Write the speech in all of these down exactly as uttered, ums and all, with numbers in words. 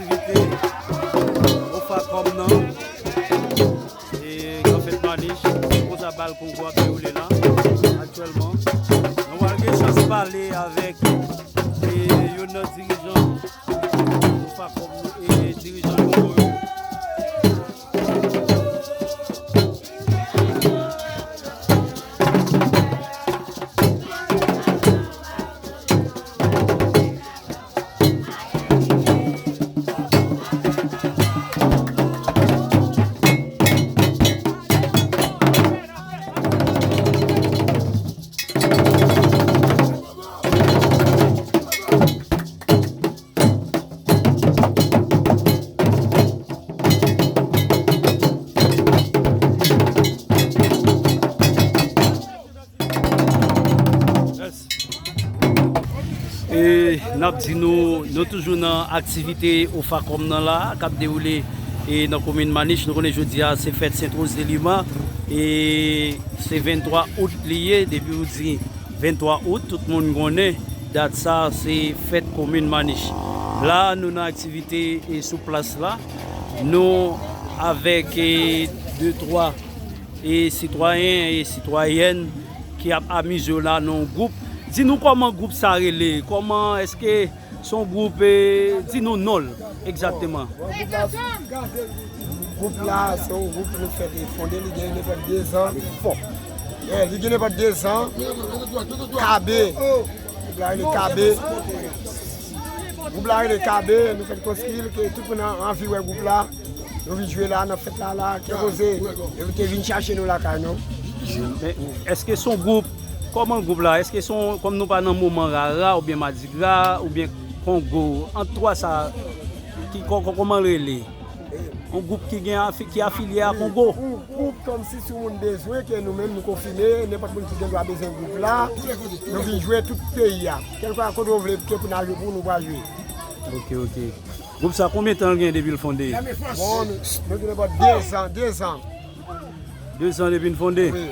Envite Ofacom nan, e k ap fèt Manich, se konsa bal Kongo ap dewoule la aktyèlman. Nou pral gen chans pale avèk, e, youn nan dirijan Ofacom e dirijan Kongo yo. E n ap di nou, nou toujou nan aktivite Ofacom nan la, k ap dewoule, e, nan komin Manich. Nou konnen jodi a se fèt Sent Woz de Lima, e se venntwa out li ye. Depi ou di venntwa out, tout moun konnen dat sa se fèt komin Manich. La, nou nan aktivite, e, sou plas la. Nou avèk, e, de, twa, e, sitwayen e sitwayèn ki ap amize yo la nan yon gwoup. Di nou kòman gwoup sa rele? Kòman, èske se yon gwoup, e, di nou non l egzakteman. Bon, gwoup la, gwoup la, se yon gwoup nou fèk fonde, li gen nenpòt dezan. Li fò. Yeah, li gen nenpòt dezan. Kabe. Gwoup la rele Kabe. Gwoup la rele Kabe, nou fèk konstwi l, ke tout moun an- anvi wè gwoup la. Nou vin jwe la nan fèt la, la, ke koze. Yo te vin chache nou lakay nou. Men, èske se yon gwoup, kòman gwoup la, èske se yon, kòm nou pa nan moman rara, oubyen madigra, oubyen kongo, ant twa sa, ki, kò- kò- kòman l rele? Yon gwoup ki gen afi- ki afilye a kongo? Yon gwoup kòmsi si yon moun bezwen, ke nou menm nou konfime, nenpòt moun ki gen dwa bezwen gwoup la, nou vin jwe tout peyi a. Kèlkeswa kote w vle, ke pou n al jwe pou nou pral jwe. Ok, ok. Gwoup sa, konbyen tan l gen depi l fonde? Bon, nou, nou gen nenpòt dezan, dezan. Dezan depi n fonde? Wi.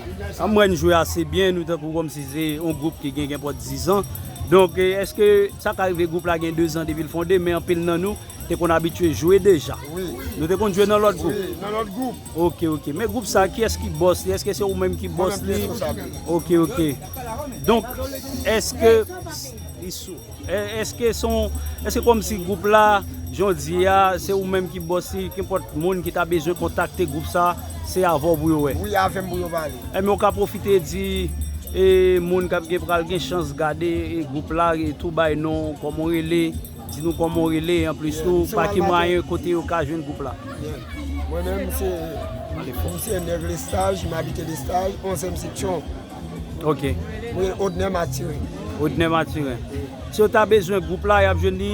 An mwen n jwe ase byen, nou tankou kòmsi se yon gwoup ki gen, gen pòt dizan. Donk, e, èske sa ka rive gwoup la gen dezan depi l fonde, men anpil nan nou te konn abitye jwe deja? Wi. Nou te konn jwe nan lòt gwoup? Wi, nan lòt gwoup. Ok, ok. Men gwoup sa, kiyès ki bòs li? Èske se ou menm ki bòs li? Mwen menm ki responsab li. Ok, ok. Donk, èske, Isou, è- èske se yon, èske kòmsi gwoup la, jan w di a, se ou menm ki bòs li, kenpòt moun ki ta bezwen kontakte gwoup sa, se avè w pou yo wè? Wi, avè m pou yo pale. Enben, ou ka pwofite di, e, moun k ap gen, pral gen chans gade, e, gwoup la, e, tou bay non, kòman w rele, di nou kòman w rele, anplis tou, pa ki mwayen kote yo ka jwenn gwoup la. Mwen menm, se, se Nèg Lestaj, m abite Lestaj, onzyèm seksyon. Ok. Mwen, Odnè Matiren. Odnè Matiren. Si yo ta bezwen gwoup la, y ap jwenn li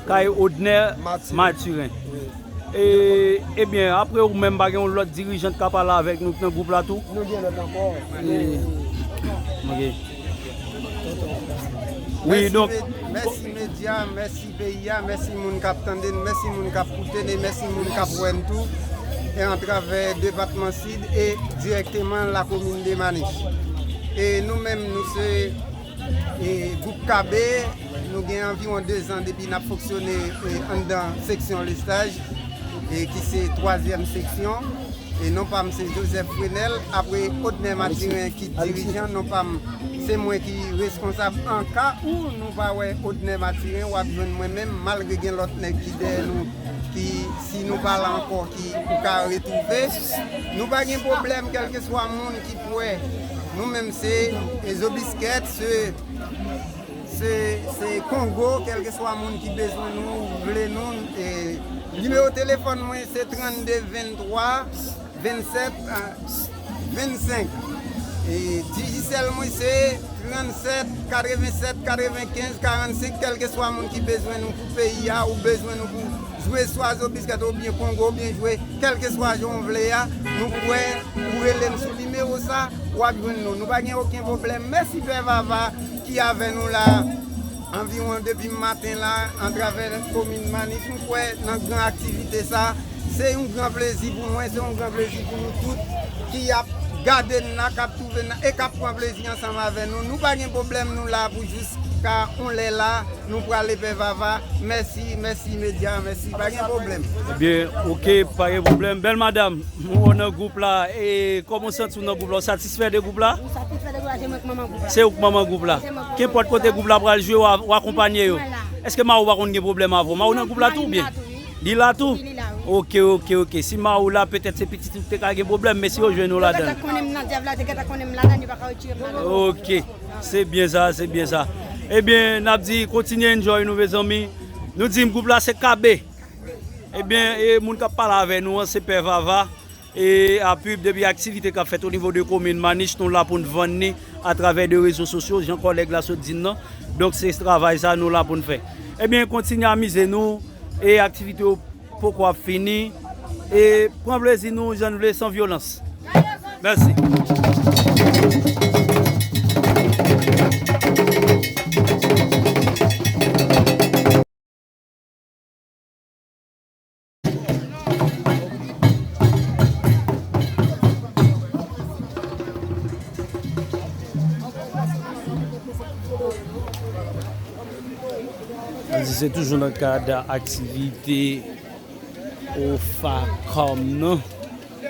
kay Odnè Matiren. Matiren. Wi. E, ebyen, apre ou menm, pa gen yon lòt dirijan k ap pale avèk nou nan gwoup la tou? Nou gen lòt ankò. E, ok. Wi, donk, mèsi medya, mèsi peyi a, mèsi moun k ap tande n, mèsi moun k ap koute n, e mèsi moun k ap wè n tou, e atravè depatman Sid e dirèkteman lakomin de Manich. E nou menm, nou se, e, gwoup Kabe, nou gen anviwon dezan depi n ap fonksyone, e, anndan seksyon Lestaj, e ki se twazyèm seksyon. E non pa m se Joseph Frenel, apre Odnè Matiren ki dirijan, non pa m, se mwen ki responsab. An ka ou nou pa wè Odnè Matiren, w ap jwenn mwen menm, malgre gen lòt nèg ki dèyè nou, ki, si nou pa la ankò, ki ou ka retwouve. Nou pa gen pwoblèm, kèlkeswa moun ki pwè. Nou menm se, e, Zobiskèt, se Se, se Kongo, kèlkeswa moun ki bezwen nou, vle nou. E, nimewo telefòn mwen se trannde venntwa vennsèt vennsenk. E, Digicel mwen se trannsèt katrevennsèt katrevenkenz karannsenk, kèlkeswa moun ki bezwen nou pou peyi a, ou bezwen nou pou jwe swa Zobiskèt oubyen Kongo, oubyen jwe kèlkeswa jan w vle a, nou pwè, ou rele m sou nimewo sa, w ap jwenn nou. Nou pa gen okenn pwoblèm. Mèsi Pè Vava ki avè nou la anviwon depi maten la, atravè komin Manich. M kwè nan gran aktivite sa, se yon gran plezi pou mwen, se yon gran plezi pou nou tout ki ap gade n la, k ap twouve n la e k ap pran plezi ansanm avè nou. Nou pa gen pwoblèm, nou la pou jis Ka on lè la, nou prale pè Vava. Mèsi, mèsi medya, mèsi. Pa gen pwoblèm. Ebyen, oke, pa gen pwoblèm. Bèl madanm, mwen wè w nan gwoup la. E kòman w santi w nan gwoup la? W satisfè de gwoup la? M satisfè de gwoup la, se mwen k manman gwoup la. Se ou k manman gwoup la? Se mwen k manman gwoup la. Kenpòt kote gwoup la pral jwe, w a, w akonpanye yo. Mwen la. Èske mari w pa konn gen pwoblèm avè w? Mari w nan gwoup la tou oubyen? Li la tou, wi. Li la tou? Wi, li la, wi. Oke, oke, oke. Si mari w la, petèt se pitit ou te ka gen pwoblèm, men si yo jwenn ou ladan l. Yo gentan konnen m nan dyab la, yo gentan konnen m ladan, yo pa ka retire m ladan. Oke. Se byen sa, se byen sa. Ebyen, n ap di, kontinye enjoy nou, mezanmi. Nou di m gwoup la se K B. Ebyen, e moun k ap pale avè nou an, se Pè Vava. E a pib depi aktivite k ap fèt o nivo de komin Manich, nou la pou n vann li atravè de rezo sosyo, jan kòlèg la sot di n nan. Donk, se travay sa nou la pou n fè. Ebyen, kontinye amize nou e aktivite yo poko ap fini. E pran plezi nou jan n vle, san vyolans. Mèsi. Ann di se toujou nan kad aktivite OFACOM nan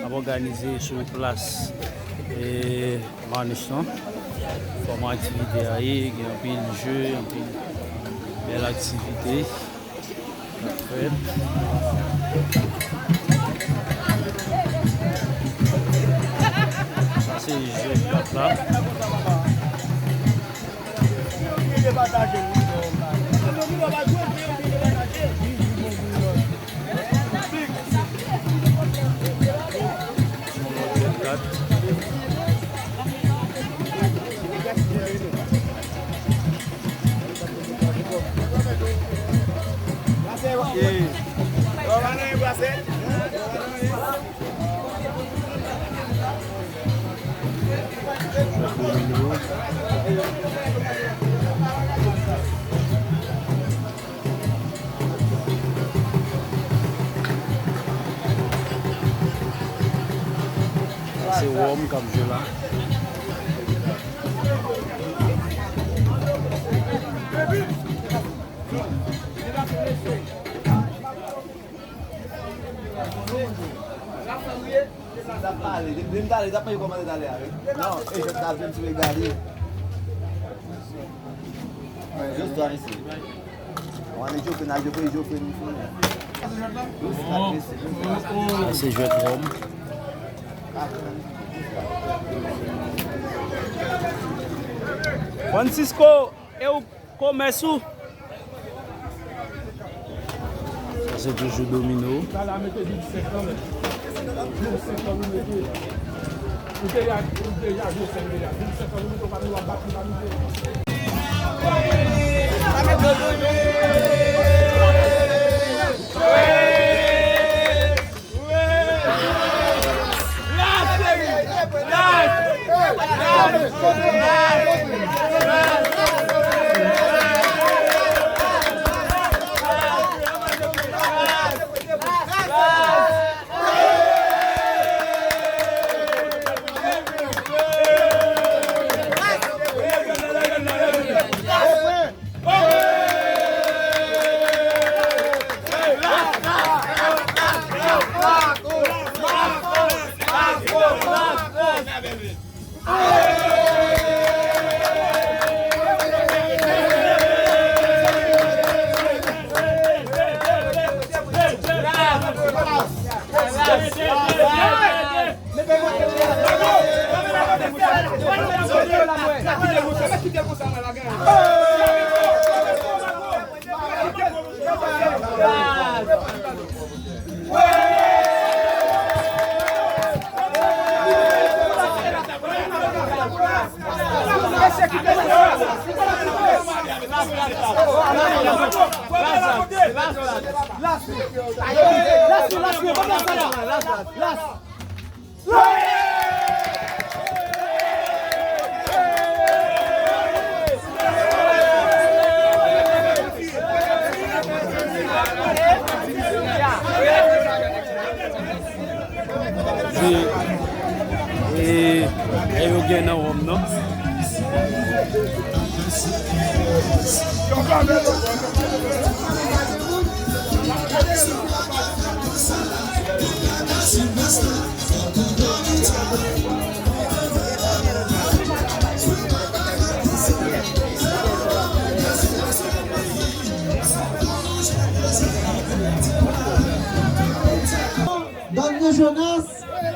ap òganize sou plas, e, Manich lan. Kòman aktivite a ye, gen anpil je, anpil bèl aktivite k ap fèt. Sa se jwèt kat la. Sa se wòm k ap jwe la. Sa pale, depi m talè, sa pale kòmanse talè a, wi. Non, e jwèt la vin sou egale. Jodi a isi. Wan e Jofre, n al Jofre, Jofre, nou fini. Sa se jwèt wòm. Francisco, e ou Komès ou. Sa se toujou domino. Se, e, e yo gen nan wòm nan. Dany Jonas,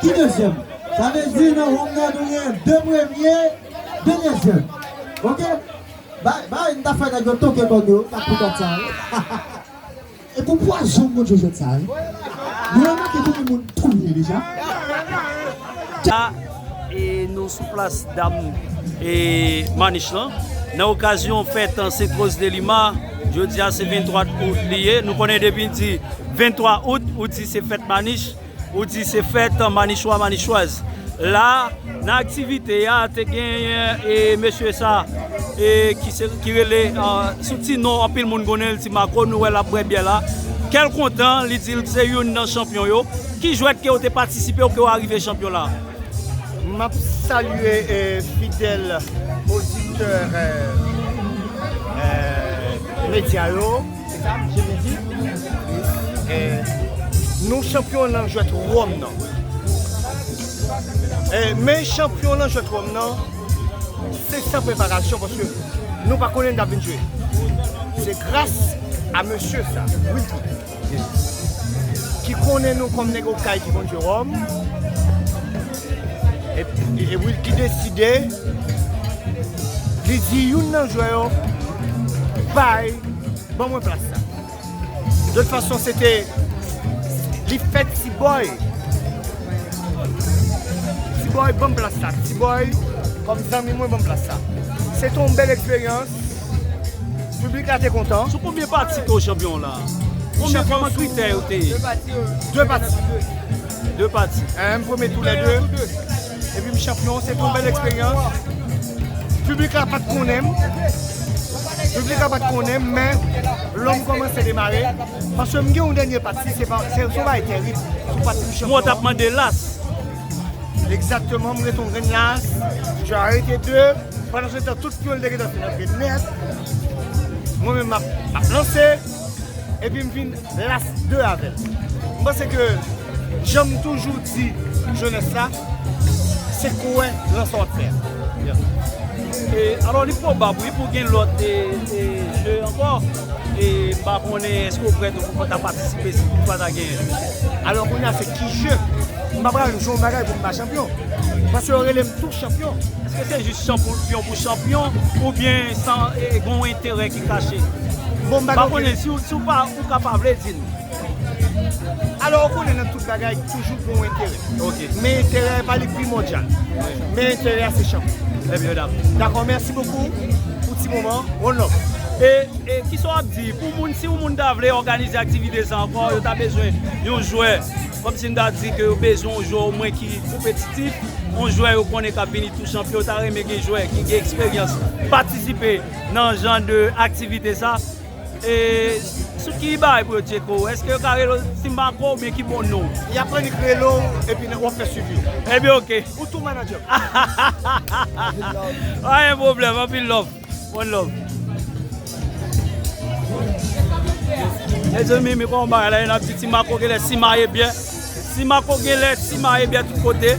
ki dezyèm? Sa vle di nan wonm nan nou gen de premye, de dezyèm. Oke? Bay, bay, n ta fè nèg yo toke kò yo, kat pou kat sa, wi. E pou pwazon moun yo jwèt sa, wi. Nou remake konbyen moun touye deja? La, e nou sou plas dam e Manich lan. Nan okazyon fèt an Sent Roz de Lima, jodi a se venntwa out li ye. Nou konnen depi n di venntwa out, ou di se fèt Manich. Ou di se fèt Manichwa, Manichwaz. La, nan aktivite a, te genyen, e, mesye sa, e, ki se, ki rele, e, sou ti non anpil moun konnen l, Ti Mako, nou wè l ap bwè byè la. Kè l kontan, li di l se youn nan chanpyon yo. Ki jwèt ke w te patisipe ou ke w arive chanpyon la? M ap salye, e, fidèl oditè, e, e, medya yo. Se sa, je me dis. Eh, nou chanpyon nan jwèt wòm nan. Eh, men chanpyon nan jwèt wòm nan, se san preparasyon, paske nou pa konnen n t ap vin jwe. Se gras a mesye sa, Wilky, ki konnen nou kòm nèg Okay ki konn jwe wòm. E, e, e Wilky deside, li di youn nan jwè yo, bay, ban mwen plas sa. De tout fason, se te, li fè T-Boy. T-Boy, ban m plas sa. T-Boy, kòm zanmi mwen, ban m plas sa. Se te yon bèl eksperyans. Piblik la te kontan. Sou konbyen pati ke w chanpyon la? Konbyen, kòman kritè yo te ye? De pati. De pati. Hein, m premye tou lè de. Epi m chanpyon, se te yon bèl eksperyans. Piblik la pa t konnen m. Piblik la pa t konnen m, men lè m kòmanse demare, paske m gen yon dènye pati, se pa, se, se yon bagay tèrib. Se yon pati m chanpyon. Mwen t ap mande las. Egzakteman, m rete yon grenn las. Je arete de. Pandan se tan, tout pye l te gentan fin antre nèt. Mwen menm, m ap, m ap lanse. Epi m vin las de avè l. M panse ke jan m toujou di jenès la, se kwè nan sa w ap fè a. E, alò, li pwobab, wi, pou gen lòt, e, e, je ankò. E, m pa konnen èske w prèt pou ta patisipe si toutfwa ta genyen. Alò, kounye a, se ki je? M pa pral jwe yon bagay pou m pa chanpyon. Paske yo rele m tou chanpyon. Èske se jis chanpyon pou chanpyon, oubyen san, e, gen yon enterè ki kache? Bon, m pa konnen si w, si w pa, ou ka pa vle di n. Alò, ou konnen nan tout bagay, toujou gen yon enterè. Ok. Men enterè pa li primòdyal. Men enterè a se chanpyon. Ebyen, dakò. Dakò, mèsi bokou pou ti moman. One love. E, e kisa w ap di pou moun, si yon moun ta vle òganize aktivite sa ankò, yo ta bezwen yon jwè, kòmsi n ta di ke yo bezwen yon jwè omwen ki konpetitif, yon jwè yo konnen k ap vini tou chanpyon, yo ta renmen gen jwè ki gen eksperyans patisipe nan jan de aktivite sa. E sou ki bagay pou yo tcheke w? Èske yo ka rele w Ti Mako oubyen ki bon non? Y ap annik rele w epi w ap fè swivi. Ebyen, oke. Ou tou manadjè. Pa gen pwoblèm, anpil love. One love. Mezanmi, men kòman bagay la ye, n ap di Ti Mako genlè simaye byè. Ti Mako genlè simaye byè tout kote.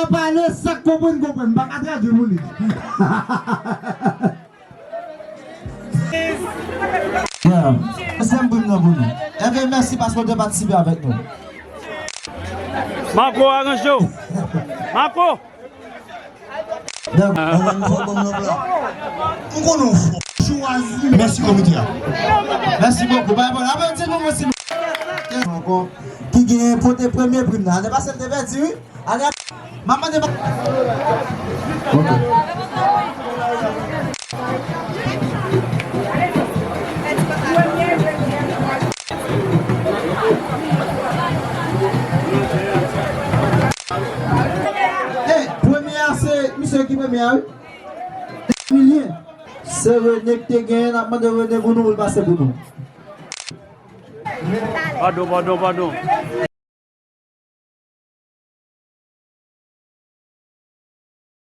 Pale, sa k konprann, konprann. M pa ka tradui pou li. Yeah. Dezyèm prim nan pou nou. Enben, mèsi paske w te patisipe avèk nou. Marco, aranje w. Marco! Dèk, ann fè bon lòv la. M konnen w fò. Chwazi. Mèsi komite a. Mèsi bokou. Bay bon. Aplodi pou mwen, silvouplè. Ankò. Ki gen pote premye prim nan. Ane pase, l te pèdi, wi. Ale, m ap mande pa. Ok. Hey, premye a se misye ki premye a, wi. Milyen. Se Rene ki te genyen, n ap mande Rene pou nou, pou l pase pou nou. Padon, padon, padon.